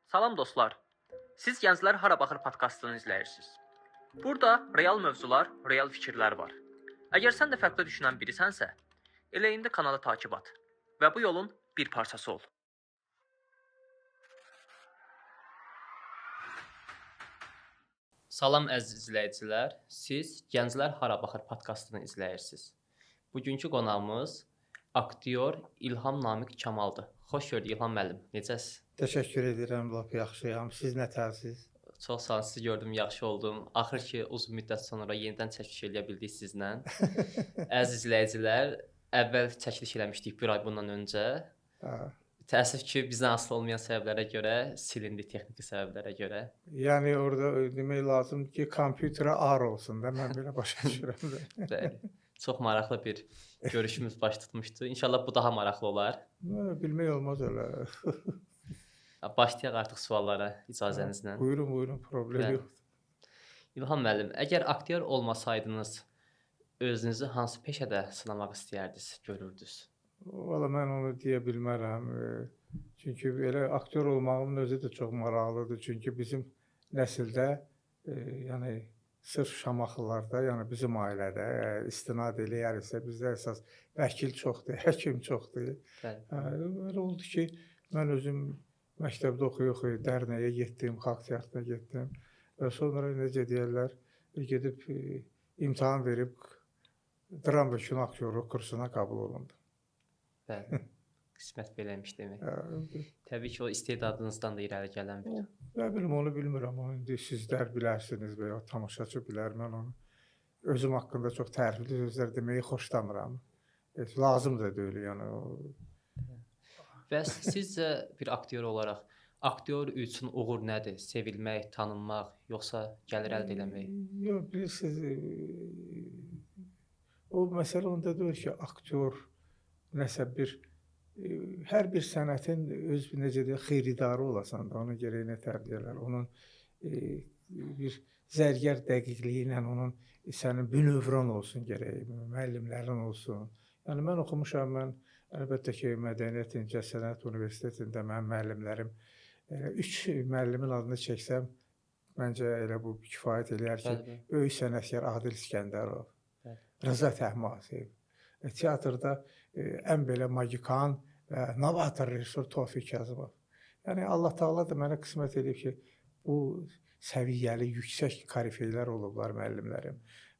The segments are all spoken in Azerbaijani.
Salam dostlar. Siz Gənclər Hara Baxır podkastını izləyirsiniz. Burada real mövzular, real fikirlər var. Əgər sən də fərqli düşünən birisənsə, elə indi kanalı takip at və bu yolun bir parçası ol. Salam əziz izləyicilər. Siz Gənclər Hara Baxır podkastını izləyirsiniz. Bugünkü qonağımız aktyor İlham Namiq Kamaldır. Xoş gördük İlham müəllim. Necəsiz? Təşəkkür edirəm, lap yaxşıyam. Siz nətərsiz? Çox sağ olun, sizi gördüm, yaxşı oldum. Axır ki, uzun müddət sonra yenidən çəkiliş eləyə bildik sizlə. Əziz izləyicilər, əvvəl çəkiliş eləmişdik bir ay bundan öncə. Hə. Təəssüf ki, bizdən asılı olmayan səbəblərə görə silindi, texniki səbəblərə görə. Yəni orada demək lazımdır ki, kompüterə ar olsun da, mən belə başa düşürəm də. Bəli. Çox maraqlı bir görüşümüz baş tutmuşdu. İnşallah bu daha maraqlı olar. Bilmək olmaz elə. Başlayaq artıq suallara icazənizlə. Buyurun, buyurun, problem Bəli. yoxdur. İlham müəllim, əgər aktyor olmasaydınız, özünüzü hansı peşədə sınamaq istəyərdiniz, görürdünüz? Valla mən onu deyə bilmərəm. Çünki elə aktyor olmağımın özü də çox maraqlıdır. Çünki bizim nəsildə, yəni sırf Şamaxılarda, yəni bizim ailədə istinad eləyərsə bizdə əsas vəkil çoxdur, həkim çoxdur. Bəli. Elə oldu ki, mən özüm məktəbdə oxuya-oxuya dərnəyə getdim, xalq teatrına getdim və sonra necə deyərlər, gedib imtahan verib dram və kino aktyoru kursuna qəbul olundum. Bəli. Qismət beləmiş demək. Təbii ki, o istedadınızdan da irəli gələn bir. Nə bilim, onu bilmirəm. Onu indi sizlər bilərsiniz və ya tamaşaçı bilər. Mən onu özüm haqqında çox tərifli sözlər deməyi xoşlamıram. Heç lazım da deyil, yəni. Bəs sizcə bir aktyor olaraq aktyor üçün uğur nədir? Sevilmək, tanınmaq, yoxsa gəlir əldə eləmək? Yox, bilirsiniz, o məsələ onda deyil ki, aktyor nəsə bir hər bir sənətin öz necə deyək, xeyridarı olasan da, ona görə nətər deyirlər, onun bir zərgər dəqiqliyi ilə onun sənin bünövrən olsun gərək, müəllimlərin olsun. Yəni mən oxumuşam, mən əlbəttə ki, Mədəniyyət İncəsənət Universitetində mənim müəllimlərim, elə 3 müəllimin adını çəksəm, məncə elə bu kifayət eləyər ki, Bəli, bəli. böyük sənətkar Adil İskəndərov, Bəli. Rıza Təhmasib, teatrda ən belə magikan və novator rejissor Tofiq Kazımov. Yəni Allah Taala da mənə qismət edib ki, bu səviyyəli yüksək korifeylər olublar müəllimlərim.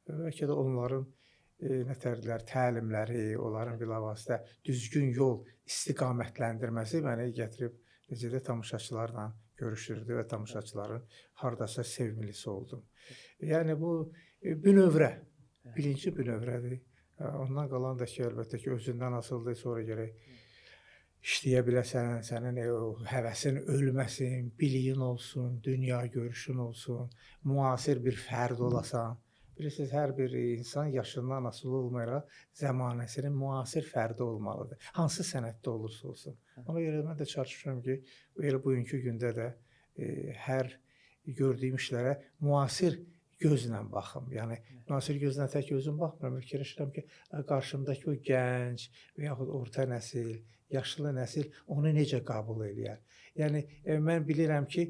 Bəlkə də onların nətərlər, təlimləri, onların bilavasitə düzgün yol istiqamətləndirməsi məni gətirib necə də tamaşaçılarla görüşdürdü və tamaşaçıların hardasa sevimlisi oldum. Yəni bu bünövrə, birinci bünövrədir. Ondan qalan da ki, əlbəttə ki, özündən asılıdır, sonra gərək işləyə biləsən, sənin o həvəsin ölməsin, biliyin olsun, dünya görüşün olsun, müasir bir fərd olasan. Bilirsiniz, hər bir insan yaşından asılı olmayaraq zəmanəsinin müasir fərdi olmalıdır. Hansı sənətdə olursa olsun. Ona görə mən də çalışıram ki, elə bugünkü gündə də hər gördüyüm işlərə müasir gözlə baxım. Yəni müasir gözlə tək özüm baxmıram. Fikirləşirəm ki, qarşımdakı o gənc və yaxud orta nəsil, yaşlı nəsil onu necə qəbul eləyər. Yəni mən bilirəm ki,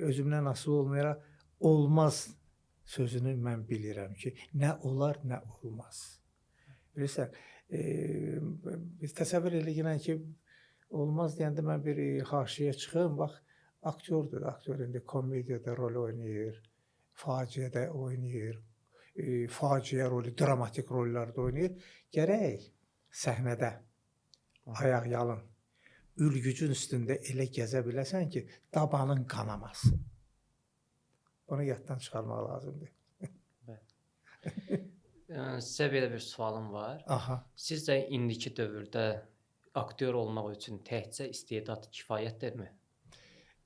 özümdən asılı olmayaraq olmaz sözünü mən bilirəm ki, nə olar, nə olmaz. Bilirsən, biz təsəvvür eləyirəm ki, olmaz deyəndə mən bir haşiyə çıxım, bax, aktyordur, aktyor indi komediyada rol oynayır, faciədə oynayır, faciə rolü, dramatik rollarda oynayır. Gərək səhnədə ayaq yalın, ülgücün üstündə elə gəzə biləsən ki, dabanın qanamaz. Bunu yaddan çıxarmaq lazımdır. Bəli. Sizə belə bir sualım var. Aha. Sizcə indiki dövrdə aktyor olmaq üçün təkcə istedad kifayətdirmi?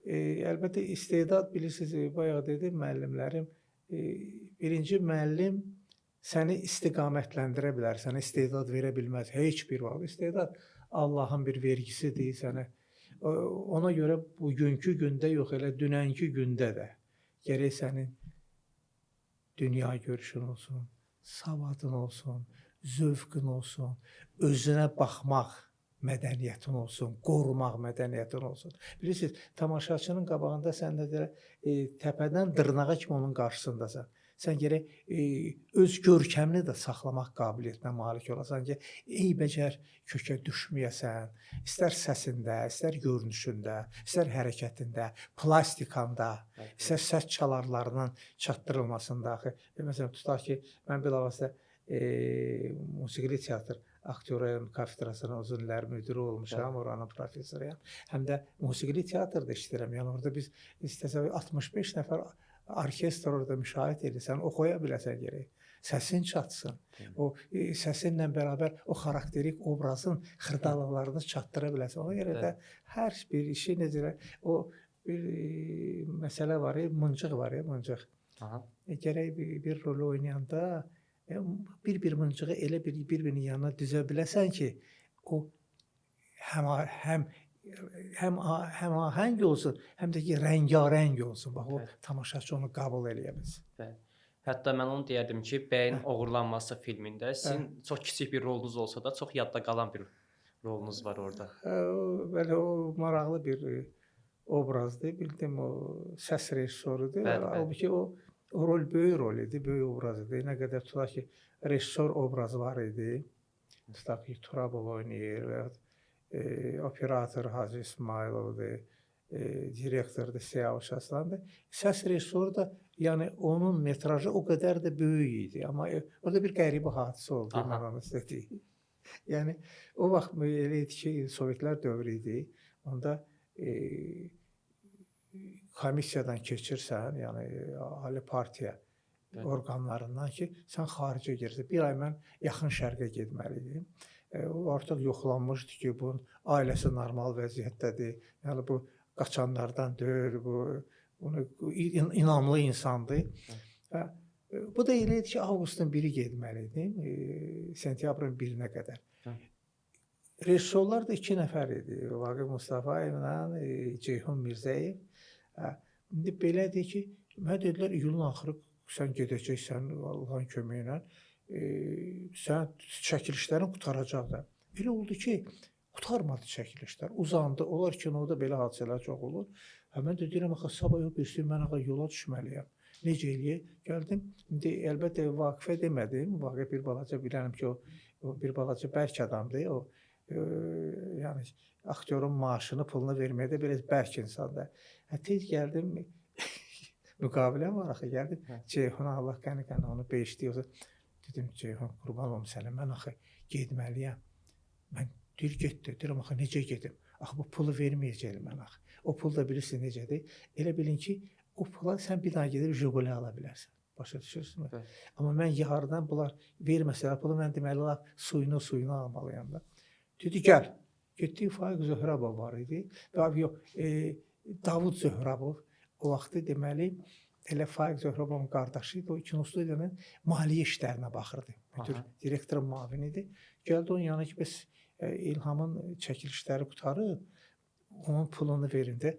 Əlbəttə istedad bilirsiniz, bayaq dedim müəllimlərim, birinci müəllim səni istiqamətləndirə bilər, sənə istedad verə bilməz. Heç bir vaxt. İstedad Allahın bir vergisidir sənə. Ona görə bugünkü gündə yox, elə dünənki gündə də gərək sənin dünya görüşün olsun, savadın olsun, zövqün olsun, özünə baxmaq mədəniyyətin olsun, qorumaq mədəniyyətin olsun. Bilirsiniz, tamaşaçının qabağında sən nə deyirlər, təpədən dırnağa kimi onun qarşısındasan. Sən gərək öz görkəmini də saxlamaq qabiliyyətinə malik olasan ki, eybəcər kökə düşməyəsən, istər səsində, istər görünüşündə, istər hərəkətində, plastikanda, istər səs çalarlarının çatdırılmasında axı. Məsələn, tutaq ki, mən bilavasitə musiqili teatr aktyoruyam, kafedrasının uzun illər müdiri olmuşam, oranın professoruyam. Həm də musiqili teatrda işləyirəm. Yəni orada biz istəsə 65 nəfər orkestr orada müşahidə edirsən, oxuya biləsən gərək. Səsin çatsın. O səsinlə bərabər o xarakterik obrazın xırdalıqlarını çatdıra biləsən. Ona görə də hər bir işi necə o bir məsələ var, mıncıq var, mıncıq. Aha. Gərək bir rol oynayanda bir mıncığı elə bir-birinin yanına düzə biləsən ki, o həm həmahəng olsun, həm də ki rəngarəng olsun. Bax o tamaşaçı onu qəbul eləyə bilsin. Bəli. Hətta mən onu deyərdim ki, Bəyin Oğurlanması filmində sizin çox kiçik bir rolunuz olsa da çox yadda qalan bir rolunuz var orada. Bəli, o maraqlı bir obrazdır. Bildim o səs rejissorudur. Halbuki o rol böyük rol idi, böyük obraz idi. Nə qədər tutaq ki, rejissor obrazı var idi. Tutaq ki, Turabov oynayır və ya operator Hacı İsmayılovdur, direktordur Siyavuş Aslandır. Səs rejissoru da, yəni onun metrajı o qədər də böyük idi. Amma orada bir qəribə hadisə oldu, mən onu sizə deyim. Yəni o vaxt elə idi ki, Sovetlər dövrü idi. Onda komissiyadan keçirsən, yəni ali partiya orqanlarından ki, sən xaricə gedirsən. Bir ay mən Yaxın Şərqə getməli idim. O artıq yoxlanmışdı ki, bunun ailəsi normal vəziyyətdədir. Yəni bu qaçanlardan deyil, bunu inamlı insandır. Bu da elə idi ki, avqustun 1-i getməli idim, sentyabrın 1-nə qədər. Rejissorlar da 2 nəfər idi. Vaqif Mustafayevlə Ceyhun Mirzəyev. İndi belədir ki, mənə dedilər iyulun axırı sən gedəcəksən Allahın köməyi ilə, sən çəkilişlərin qurtaracaq da. Elə oldu ki, qurtarmadı çəkilişlər, uzandı. Onlar kinoda belə hadisələr çox olur. Mən də deyirəm, axı sabah yox, birisi mən axı yola düşməliyəm. Necə eləyək? Gəldim, indi əlbəttə Vaqifə demədim. Vaqif bir balaca bilərəm ki, o bir balaca bərk adamdır. O yəni aktyorun maaşını, pulunu verməyə də biraz bərk insandır. Tez gəldim, müqaviləm var axı, gəldim Ceyhuna, Allah qəni-qəni onu beşdi. Dedim, Ceyhun, qurban olum sənə, mən axı getməliyəm. Mən deyir, getdi. Deyirəm, axı necə gedim? Axı bu pulu verməyəcəyəm mən axı. O pul da bilirsin necədir? Elə bilin ki, o pula sən bir daha gedib Jiquli ala bilərsən. Başa düşürsünmü? Amma mən yarıdan bunlar verməsələr pulu, mən deməli lap suyunu almalıyam da. Dedi, gəl. Getdik, Faiq Zöhrabov var idi. Yox, Davud Zöhrabov o vaxtı deməli, elə Faiq Zöhrabovun qardaşı idi. O kinostudiyanın maliyyə işlərinə baxırdı. Müdür, direktorun müavini idi. Gəldi onun yanına ki, bəs İlhamın çəkilişləri qurtarıb, onun pulunu verin də.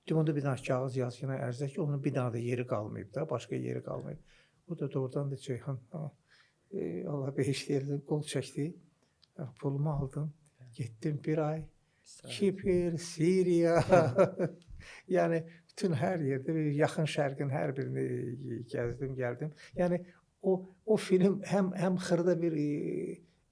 Dedim, onda bir dənə kağız yaz yenə ərizə ki, onun bir dənə də yeri qalmayıb da, başqa yeri qalmayıb. O da doğrudan da Ceyhun, Allah behişt yerdə qol çəkdi. Pulumu aldım. Getdim bir ay. Kipr, Siriya, yəni bütün hər yerdə, Yaxın Şərqin hər birini gəzdim, gəldim. Yəni o film həm xırda bir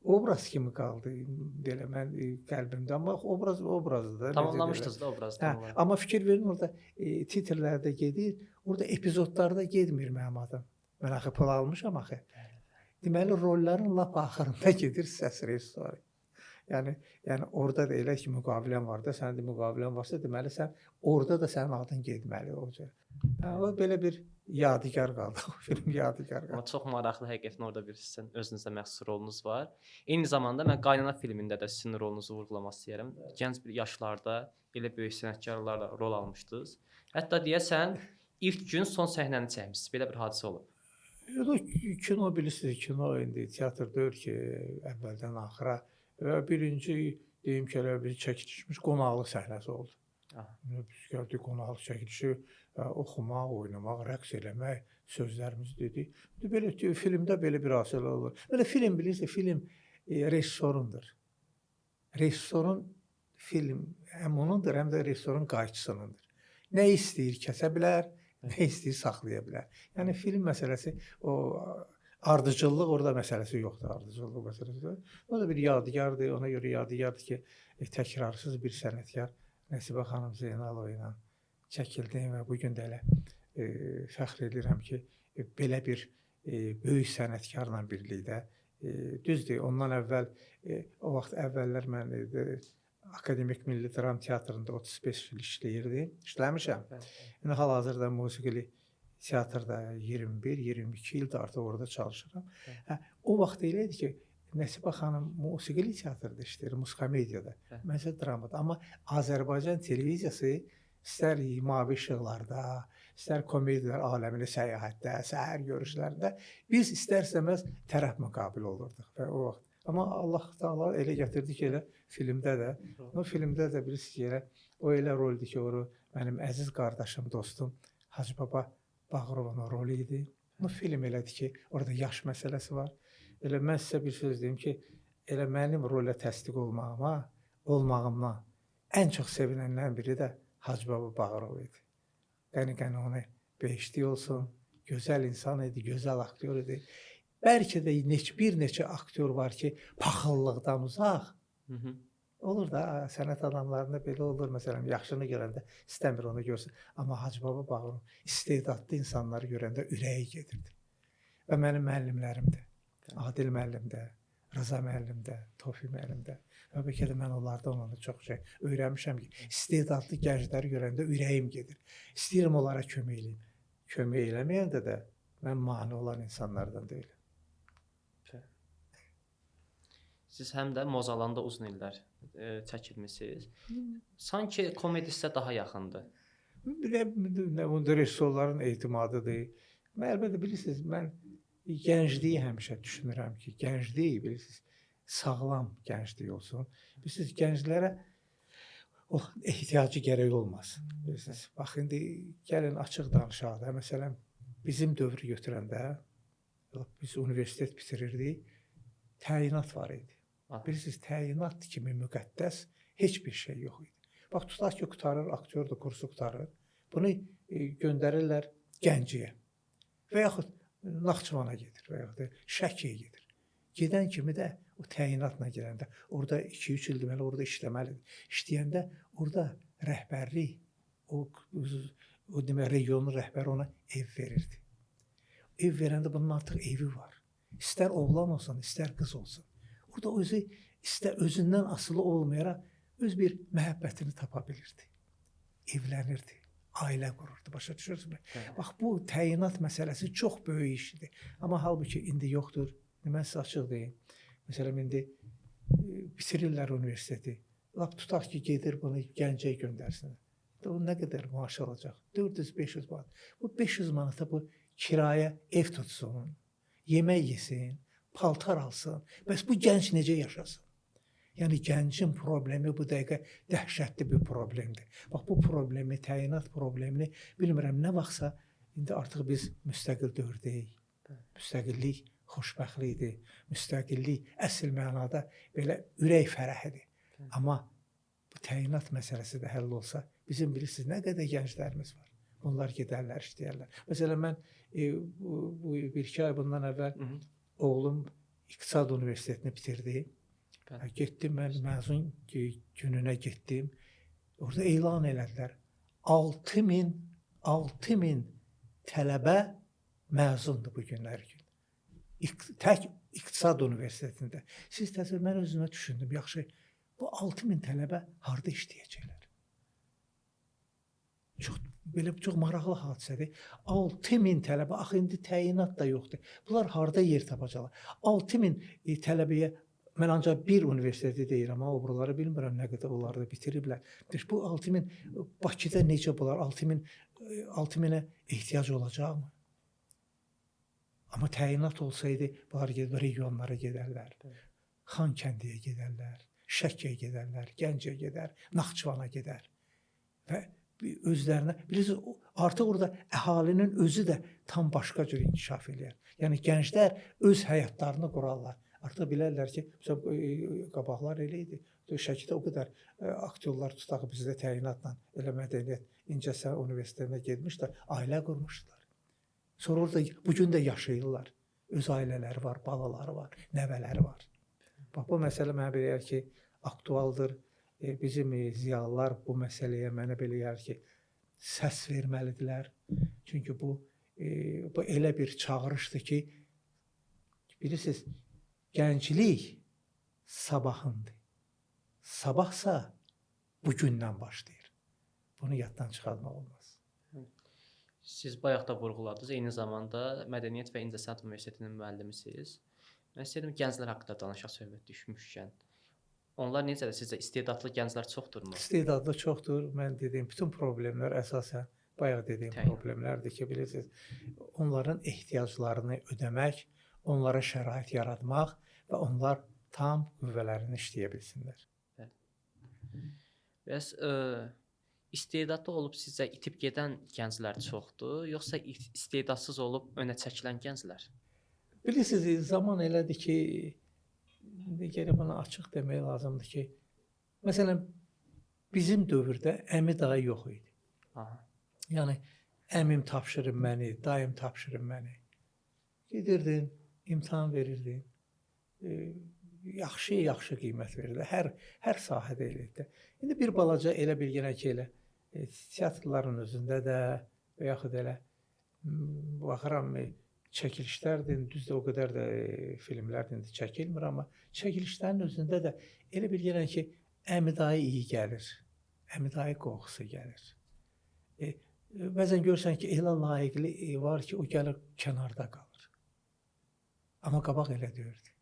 obraz kimi qaldı belə mən qəlbimdə, amma obraz obrazdır. Tamamlamışdınız da obrazı. Hə, amma fikir verin, orada titrlərdə gedir, orada epizodlarda getmir mənim adım. Mən axı pul almışam axı. Deməli rolların lap axırında gedir səs rejissoru. Yəni orada da elə ki müqavilən var da, sənin də müqavilən varsa, deməli sən orada da sənin adın getməli o cür. O belə bir yadigar qaldı. O film yadigar qaldı. Amma çox maraqlı həqiqətən orada bir sizin özünüzə məxsus rolunuz var. Eyni zamanda mən Qaynana filmində də sizin rolunuzu vurğulamaq istəyirəm. Gənc bir yaşlarda elə böyük sənətkarlarla rol almışdınız. Hətta deyəsən ilk gün son səhnəni çəkmisiniz. Belə bir hadisə olub. Yox, kino bilirsiniz, kino indi teatr deyil ki, əvvəldən axıra. Və birinci deyim ki, elə bir çəkilişmiş qonaqlıq səhnəsi oldu. Aha. Biz gəldik qonaqlıq çəkilişi, oxumaq, oynamaq, rəqs eləmək, sözlərimizi dedik. Belə filmdə belə bir hadisələr olur. Belə film bilirsiniz, film rejissorundur. Rejissorun film həm onundur, həm də rejissorun qayçısınındır. Nə istəyir kəsə bilər, nə istəyir saxlaya bilər. Yəni film məsələsi o ardıcıllıq orada məsələsi yoxdur, ardıcıllıq məsələsi yoxdur. O da bir yadigardır, ona görə yadigardır ki, təkrarsız bir sənətkar Nəsibə xanım Zeynalova ilə çəkildim və bu gün də elə fəxr edirəm ki, belə bir böyük sənətkarla birlikdə, düzdür, ondan əvvəl o vaxt əvvəllər mən Akademik Milli Dram Teatrında 35 il işləyirdim, işləmişəm. İndi hal-hazırda musiqili teatrda 21-22 ildir artıq orada çalışıram. Hə, o vaxt elə idi ki, Nəsibə xanım musiqili teatrda işləyir, muskomediyada. Mən isə dramada. Amma Azərbaycan televiziyası istər Mavi İşıqlarda, istər komediyalar aləminə səyahətdə, səhər görüşlərində biz istər-istəməz tərəf müqabil olurduq və o vaxt. Amma Allah Taala elə gətirdi ki, elə filmdə də, o filmdə də bilirsiniz ki, elə o elə roldur ki, o mənim əziz qardaşım, dostum Hacı Baba Bağırovun rolu idi. Bu film elədir ki, orada yaş məsələsi var. Elə mən sizə bir söz deyim ki, elə mənim rolə təsdiq olmağımdan ən çox sevinənlərin biri də Hacı Baba Bağırov idi. Qəni-qəni onu behişti olsun. Gözəl insan idi, gözəl aktyor idi. Bəlkə də bir neçə aktyor var ki, paxıllıqdan uzaq. Hı -hı. Olur da, sənət adamlarında belə olur. Məsələn, yaxşını görəndə istəmir onu görsün. Amma Hacı Baba Bağırov istedadlı insanları görəndə ürəyi gedirdi. Və mənim müəllimlərim də, Adil müəllim də, Rıza müəllim də, Tofiq müəllim də. Və bəlkə də mən onlardan onu çox şey öyrənmişəm ki, istedadlı gəncləri görəndə ürəyim gedir. İstəyirəm onlara kömək eləyim. Kömək eləməyəndə də mən mane olan insanlardan deyiləm. Siz həm də Mozalanda uzun illər çəkilmisiniz. Sanki komedi sizə daha yaxındır. Bir də bu rejissorların etimadıdır. Mən əlbəttə bilirsiniz, mən gəncliyi həmişə düşünürəm ki, gənclik bilirsiniz, sağlam gənclik olsun. Bilirsiniz, gənclərə o ehtiyacı gərək olmasın. Bilirsiniz, bax indi gəlin açıq danışaq da. Məsələn, bizim dövrü götürəndə biz universitet bitirirdik, təyinat var idi. Bilirsiniz, təyinat kimi müqəddəs heç bir şey yox idi. Bax, tutaq ki, qurtarır, aktyordur, kursu qurtarır. Bunu göndərirlər Gəncəyə və yaxud Naxçıvana gedir və yaxud da Şəkiyə gedir. Gedən kimi də o təyinatla gedəndə orada 2-3 il deməli orada işləməlidir. İşləyəndə orada rəhbərlik, o demək regionun rəhbəri ona ev verirdi. Ev verəndə bunun artıq evi var. İstər oğlan olsun, istər qız olsun. Orada özü istər özündən asılı olmayaraq öz bir məhəbbətini tapa bilirdi. Evlənirdi, ailə qururdu. Başa düşürsünüzmü? Bax bu təyinat məsələsi çox böyük işdir. Amma halbuki indi yoxdur. Mən sizə açıq deyim. Məsələn, indi bitirirlər universiteti. Lap tutaq ki, gedir bunu Gəncəyə göndərsinlər. O nə qədər maaş alacaq? 400-500 manat. Bu 500 manata bu kirayə ev tutsun, yemək yesin, paltar alsın. Bəs bu gənc necə yaşasın? Yəni gəncin problemi bu dəqiqə dəhşətli bir problemdir. Bax bu problemi, təyinat problemini bilmirəm nə vaxtsa indi artıq biz müstəqil dövrdəyik. Müstəqillik xoşbəxtlikdir. Müstəqillik əsl mənada belə ürək fərəhidir. Amma bu təyinat məsələsi də həll olsa, bizim bilirsiniz nə qədər gənclərimiz var. Bunlar gedərlər, işləyərlər. Məsələn mən bu bir-iki ay bundan əvvəl oğlum İqtisad Universitetini bitirdi. Getdim mən məzun gününə getdim. Orada elan elədilər. 6000 tələbə məzundur bu günlər gün. Tək İqtisad Universitetində. Siz təsəvvür, mən özümə düşündüm, yaxşı, bu 6000 tələbə harda işləyəcəklər? Çox belə çox maraqlı hadisədir. 6000 tələbə, axı indi təyinat da yoxdur. Bunlar harda yer tapacaqlar? 6000 tələbəyə mən ancaq bir universiteti deyirəm, amma o buraları bilmirəm nə qədər onlar da bitiriblər. Bu 6000 Bakıda necə bunlar 6000-ə ehtiyac olacaqmı? Amma təyinat olsaydı, bunlar gedib regionlara gedərlər. Xankəndiyə gedərlər, Şəkiyə gedərlər, Gəncəyə gedər, Naxçıvana gedər. Və özlərinə, bilirsiniz, artıq orada əhalinin özü də tam başqa cür inkişaf eləyər. Yəni gənclər öz həyatlarını qurarlar. Artıq bilərlər ki, məsələn, qabaqlar elə idi. Şəkidə o qədər aktyorlar tutaq bizdə təyinatla elə mədəniyyət İncəsənət Universitetinə getmişlər, ailə qurmuşdular. Sonra orada bu gün də yaşayırlar. Öz ailələri var, balaları var, nəvələri var. Bax, bu məsələ mənə belə gəlir ki, aktualdır. Bizim ziyalılar bu məsələyə mənə belə gəlir ki, səs verməlidirlər. Çünki bu elə bir çağırışdır ki, bilirsiniz, gənclik sabahındır. Sabahsa bugündən başlayır. Bunu yaddan çıxartmaq olmaz. Siz bayaq da vurğuladınız, eyni zamanda Mədəniyyət və İncəsənət Universitetinin müəllimisiniz. Mən istəyirdim gənclər haqqında danışaq söhbət düşmüşkən. Onlar necədir sizcə? İstedadlı gənclər çoxdurmu? İstedadlı çoxdur. Mən dediyim bütün problemlər əsasən bayaq dediyim problemlərdir ki, bilirsiniz, onların ehtiyaclarını ödəmək, onlara şərait yaratmaq və onlar tam qüvvələrini işləyə bilsinlər. Bəs istedadlı olub sizcə itib gedən gənclər çoxdur, yoxsa istedadsız olub önə çəkilən gənclər? Bilirsiniz, zaman elədir ki, gərək buna açıq demək lazımdır ki, məsələn, bizim dövrdə əmi dayı yox idi. Aha. Yəni, əmim tapşırır məni, dayım tapşırır məni. Gedirdin, imtahan verirdin. Yaxşı qiymət verirdi. Hər sahədə elə idi. İndi bir balaca elə bir yenə ki, elə teatrların özündə də və yaxud elə baxıram çəkilişlərdir, düzdür o qədər də filmlərdir indi çəkilmir, amma çəkilişlərin özündə də elə bir yenə ki, əmi dayı iyi gəlir, əmi dayı qoxusu gəlir. Bəzən görürsən ki, elə layiqli var ki, o gəlir kənarda qalır. Amma qabaq elə deyirdi.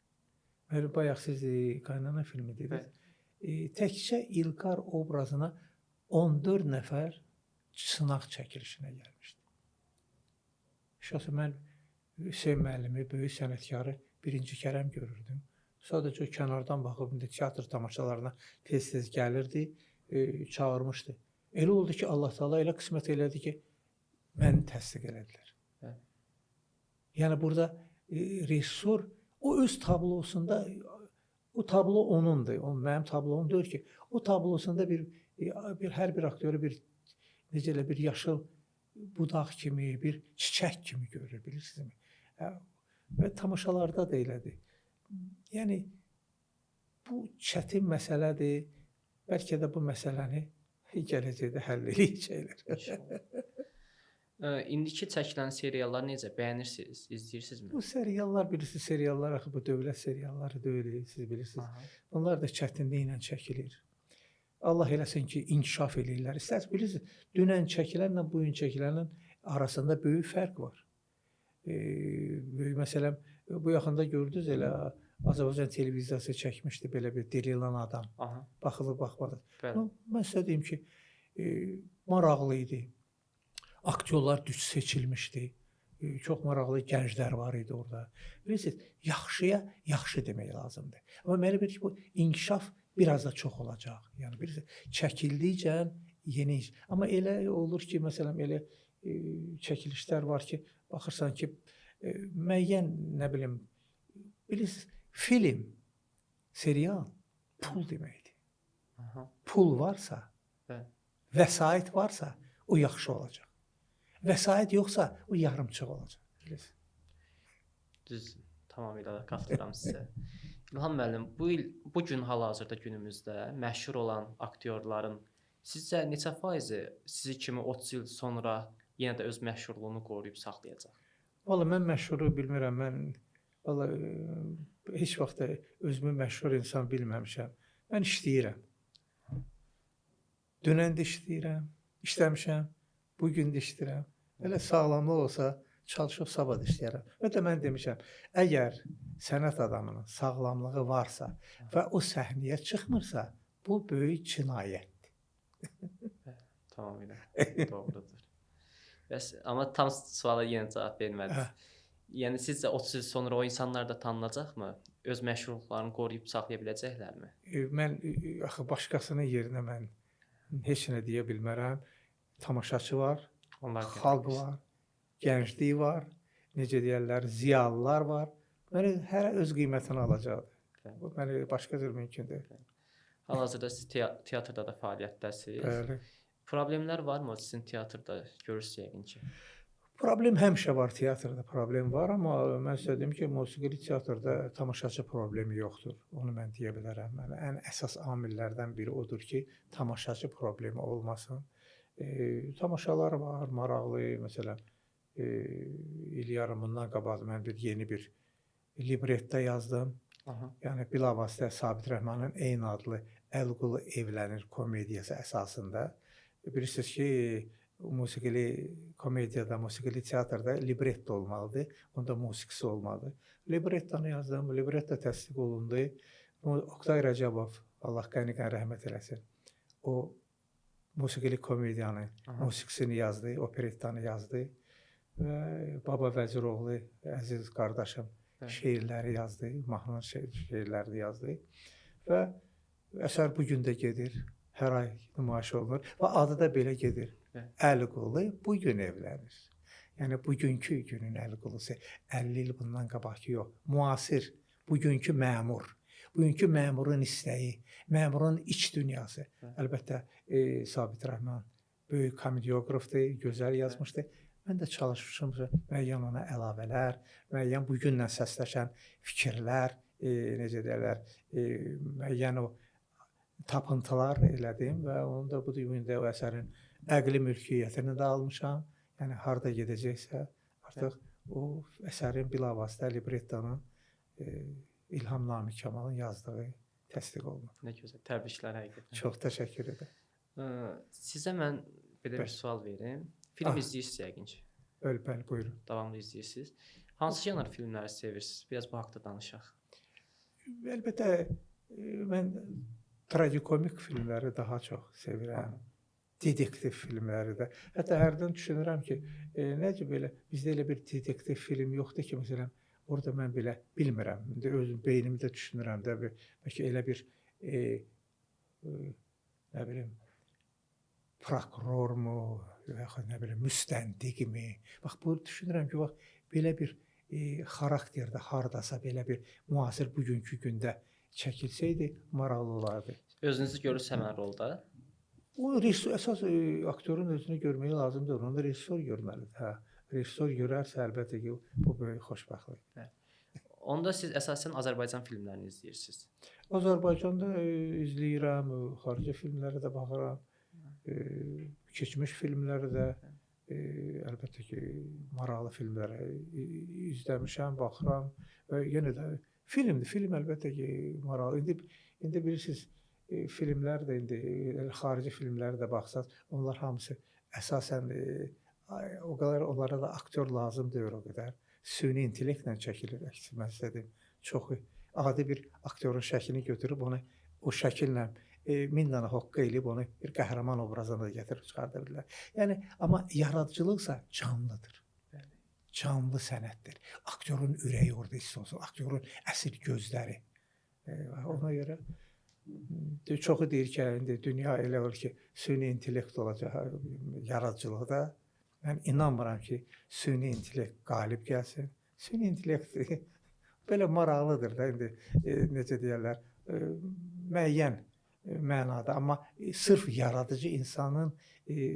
Bayaq siz Qaynana filmi dediniz. Təkcə İlqar obrazına 14 nəfər sınaq çəkilişinə gəlmişdi. Şəxsən mən Hüseyn müəllimi, böyük sənətkarı birinci kərəm görürdüm. Sadəcə kənardan baxıb indi teatr tamaşalarına tez-tez gəlirdi, çağırmışdı. Elə oldu ki, Allah Teala elə qismət elədi ki, məni təsdiq elədilər. Hə. Yəni burada rejissor o öz tablosunda, o tablo onundur. O mənim tablom deyil ki, o tablosunda bir hər bir aktyoru bir necə elə bir yaşıl budaq kimi, bir çiçək kimi görür, bilirsinizmi? Və tamaşalarda da elədir. Yəni bu çətin məsələdir. Bəlkə də bu məsələni gələcəkdə həll eləyəcəklər. İndiki çəkilən seriallar necə? Bəyənirsiniz? İzləyirsinizmi? Bu seriallar, bilirsiniz, seriallar axı bu dövlət serialları deyil, siz bilirsiniz. Aha. Bunlar da çətinliklə çəkilir. Allah eləsin ki, inkişaf eləyirlər. İstərsiniz, bilirsiniz, dünən çəkilənlə bu gün çəkilənin arasında böyük fərq var. Böyük, məsələn, bu yaxında gördünüz elə Azərbaycan televiziyası çəkmişdi belə bir dirilan adam. Aha. Baxılıb baxmadı. Bəli. Mən sizə deyim ki, maraqlı idi. Aktyorlar düz seçilmişdi. Çox maraqlı gənclər var idi orada. Bilirsiniz, yaxşıya yaxşı demək lazımdır. Amma mənə bilir ki, bu inkişaf biraz da çox olacaq. Yəni bilirsiniz, çəkildikcə yeni iş. Amma elə olur ki, məsələn, elə çəkilişlər var ki, baxırsan ki, müəyyən, nə bilim, bilirsiniz, film, serial pul deməkdir. Aha. Pul varsa, bəli, vəsait varsa, o yaxşı olacaq. Vəsait yoxsa, o yarımçıq olacaq. Bilirsiniz. Düz, tamamilə qatılıram sizə. İlham müəllim, bu il, bu gün hal-hazırda günümüzdə məşhur olan aktyorların sizcə neçə faizi sizi kimi 30 il sonra yenə də öz məşhurluğunu qoruyub saxlayacaq? Vallahi mən məşhuru bilmirəm. Mən vallahi heç vaxt da özümü məşhur insan bilməmişəm. Mən işləyirəm. Dünən də işləyirəm, işləmişəm, bu gün də işləyirəm. Elə sağlamlıq olsa çalışıb sabah da işləyərəm. Və də mən demişəm, əgər sənət adamının sağlamlığı varsa və o səhnəyə çıxmırsa, bu böyük cinayətdir. Tamamilə doğrudur. Bəs amma tam suala yenə cavab vermədiniz. Yəni sizcə 30 il sonra o insanlar da tanınacaqmı? Öz məşhurluqlarını qoruyub saxlaya biləcəklərmi? Mən axı başqasının yerinə mən heç nə deyə bilmərəm. Tamaşaçı var, onlar xalq var, gənclik var, necə deyərlər, ziyalılar var. Mənə hərə öz qiymətini alacaqdır. Bu mənə başqa cür mümkün deyil. Hal-hazırda siz teatrda da fəaliyyətdəsiniz. Bəli. Problemlər varmı sizin teatrda görürsüz yəqin ki? Problem həmişə var teatrda, problem var, amma mən sizə deyim ki, musiqili teatrda tamaşaçı problemi yoxdur. Onu mən deyə bilərəm. Yəni ən əsas amillərdən biri odur ki, tamaşaçı problemi olmasın. Tamaşalar var, maraqlı. Məsələn, il yarım bundan qabaq mən bir yeni bir libretto yazdım. Aha. Yəni bilavasitə Sabit Rəhmanın eyni adlı Əlqulu evlənir komediyası əsasında. Bilirsiniz ki, musiqili komediyada, musiqili teatrda libretto olmalıdır. Onda musiqisi olmalıdır. Librettonu yazdım, libretto təsdiq olundu. Oqtay Rəcəbov, Allah qəni-qəni rəhmət eləsin. O musiqili komediyanın musiqisini yazdı, operettanı yazdı və Baba Vəziroğlu, əziz qardaşım, şeirləri yazdı, mahnının şeirlərini yazdı və əsər bu gün də gedir, hər ay nümayiş olunur və adı da belə gedir. Əliqulu bu gün evlənir. Yəni bugünkü günün Əliqulusu, 50 il bundan qabaqki yox, müasir, bugünkü məmur, bugünkü məmurun istəyi, məmurun iç dünyası. Əlbəttə, Sabit Rəhman böyük komediyoqrafdır, gözəl yazmışdı. Mən də çalışmışam müəyyən ona əlavələr, müəyyən bugünlə səsləşən fikirlər, necə deyirlər, müəyyən o tapıntılar elədim və onu da bu gün də o əsərin əqli mülkiyyətini də almışam. Yəni harda gedəcəksə artıq o əsərin bilavasitə librettonun İlham Namiq Kamalın yazdığı təsdiq olunub. Nə gözəl, təbriklər həqiqətən. Çox təşəkkür edirəm. Sizə mən belə bir sual verim. Film izləyirsiniz yəqin ki. Bəli, bəli, buyurun. Davamlı izləyirsiniz. Hansı janr filmləri sevirsiniz? Biraz bu haqda danışaq. Əlbəttə, mən tragikomik filmləri daha çox sevirəm. Detektiv filmləri də. Hətta hərdən düşünürəm ki, necə belə bizdə elə bir detektiv film yoxdur ki, məsələn, orada mən belə bilmirəm. İndi özüm beynimdə düşünürəm də, bəlkə elə bir nə bilim prokurormu, yaxud nə bilim müstəndiqmi? Bax bu düşünürəm ki, bax belə bir xarakterdə hardasa belə bir müasir bugünkü gündə çəkilsəydi maraqlı olardı. Özünüzü görürsünüz həmin rolda? O rejissor, əsas aktyorun özünü görməyi lazımdır. Onu rejissor görməlidir. Hə. Rejissor görərsə əlbəttə ki, bu böyük xoşbəxtlik. Bəli. Onda siz əsasən Azərbaycan filmlərini izləyirsiniz. Azərbaycanda izləyirəm, xarici filmlərə də baxıram. Keçmiş filmləri də əlbəttə ki, maraqlı filmlərə izləmişəm, baxıram və yenə də filmdir. Film əlbəttə ki, maraqlı. İndi bilirsiniz, filmlər də indi xarici filmlərə də baxsaq, onlar hamısı əsasən o qədər onlara da aktyor lazım deyil o qədər. Süni intellektlə çəkilir, əksi mən sizə deyim. Çox adi bir aktyorun şəklini götürüb onu o şəkillə 1000 dənə hoqqa eləyib onu bir qəhrəman obrazına da gətirib çıxarda bilirlər. Yəni amma yaradıcılıqsa canlıdır. Bəli. Canlı sənətdir. Aktyorun ürəyi orada hiss olsun, aktyorun əsl gözləri. Ona görə çoxu deyir ki, indi dünya elə olur ki, süni intellekt olacaq yaradıcılıqda. Mən inanmıram ki, süni intellekt qalib gəlsin. Süni intellekt belə maraqlıdır da indi necə deyirlər, müəyyən mənada, amma sırf yaradıcı insanın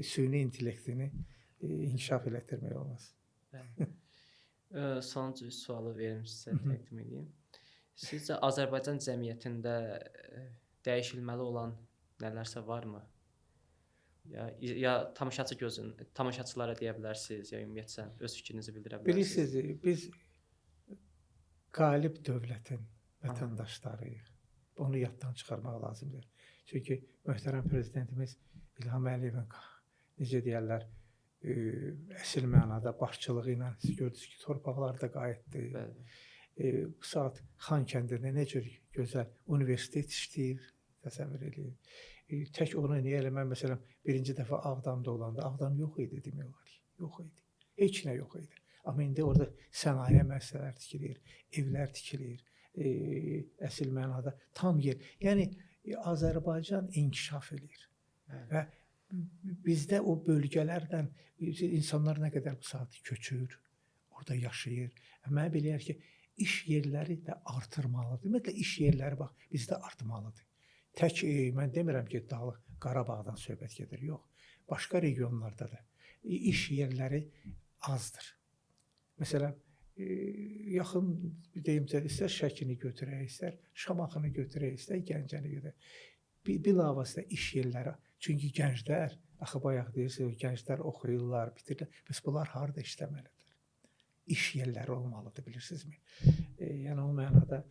süni intellektini inkişaf elətdirmək olmaz. Bəli. Sonuncu sualı verim sizə, təqdim edeyim. Sizcə Azərbaycan cəmiyyətində dəyişilməli olan nələrsə varmı? Ya tamaşaçı gözün, tamaşaçılara deyə bilərsiniz, ya ümumiyyətlə öz fikrinizi bildirə bilərsiniz. Bilirsiniz, biz qalib dövlətin vətəndaşlarıyıq. Onu yaddan çıxarmaq lazımdır. Çünki möhtərəm prezidentimiz İlham Əliyevin, necə deyərlər, əsl mənada başçılığı ilə siz gördünüz ki, torpaqlar da qayıtdı. Bəli. Bu saat Xankəndidə nə cür gözəl universitet işləyir, təsəvvür eləyin. Tək onu niyə elə mən məsələn birinci dəfə Ağdamda olanda Ağdam yox idi demək olar ki, yox idi. Heç nə yox idi. Amma indi orada sənaye müəssisələri tikilir, evlər tikilir. Əsl mənada tam yer. Yəni Azərbaycan inkişaf eləyir. Və bizdə o bölgələrdən insanlar nə qədər bu saat köçür, orada yaşayır. Mənə bilirlər ki, iş yerləri də artırmalıdır. Ümumiyyətlə iş yerləri bax bizdə artmalıdır. Tək mən demirəm ki, Dağlıq Qarabağdan söhbət gedir. Yox. Başqa regionlarda da iş yerləri azdır. Məsələn, yaxın deyim də, istər Şəkini götürək, istər Şamaxını götürək, istər Gəncəni götürək. Bilavasitə iş yerləri. Çünki gənclər, axı bayaq deyirsiniz, gənclər oxuyurlar, bitirirlər. Bəs bunlar harda işləməlidir? İş yerləri olmalıdır, bilirsinizmi? Yəni o mənada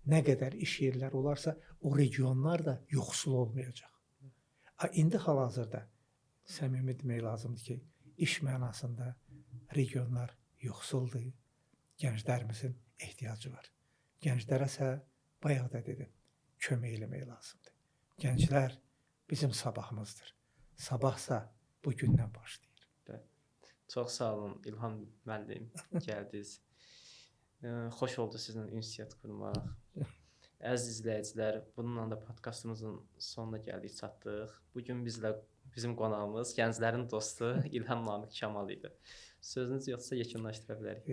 nə qədər iş yerləri olarsa, o regionlar da yoxsul olmayacaq. İndi hal-hazırda səmimi demək lazımdır ki, iş mənasında regionlar yoxsuldur. Gənclərimizin ehtiyacı var. Gənclərə isə bayaq da dedim, kömək eləmək lazımdır. Gənclər bizim sabahımızdır. Sabahsa bu gündən başlayır. Bəli. Çox sağ olun İlham müəllim, gəldiniz. Xoş oldu sizinlə ünsiyyət qurmaq. Əziz izləyicilər, bununla da podkastımızın sonuna gəldik, çatdıq. Bu gün bizim qonağımız, gənclərin dostu İlham Namiq Kamal idi. Sözünüz yoxsa yekunlaşdıra bilərik.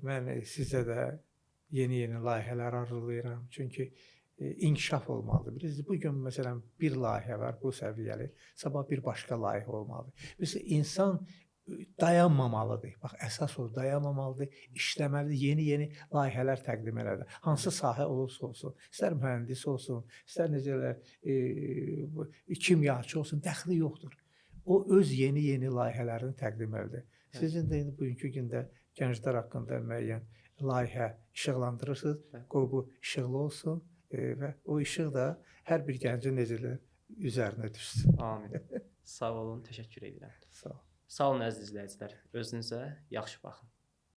Mən sizə də yeni-yeni layihələr arzulayıram. Çünki inkişaf olmalıdır. Bilirsiniz, bu gün məsələn bir layihə var, bu səviyyəli, sabah bir başqa layihə olmalıdır. Bilirsiniz, insan dayanmamalıdır. Bax, əsas o, dayanmamalıdır, işləməlidir, yeni-yeni layihələr təqdim elədi. Hansı sahə olursa olsun, istər mühəndis olsun, istər necələr kimyaçı olsun, dəxli yoxdur. O öz yeni-yeni layihələrini təqdim elədi. Sizin də indi bugünkü gündə gənclər haqqında müəyyən layihə işıqlandırırsınız. Qoy bu işıqlı olsun və o işıq da hər bir gəncin necələr üzərinə düşsün. Amin. Sağ olun, təşəkkür edirəm. Sağ olun. Sağ olun əziz izləyicilər. Özünüzə yaxşı baxın.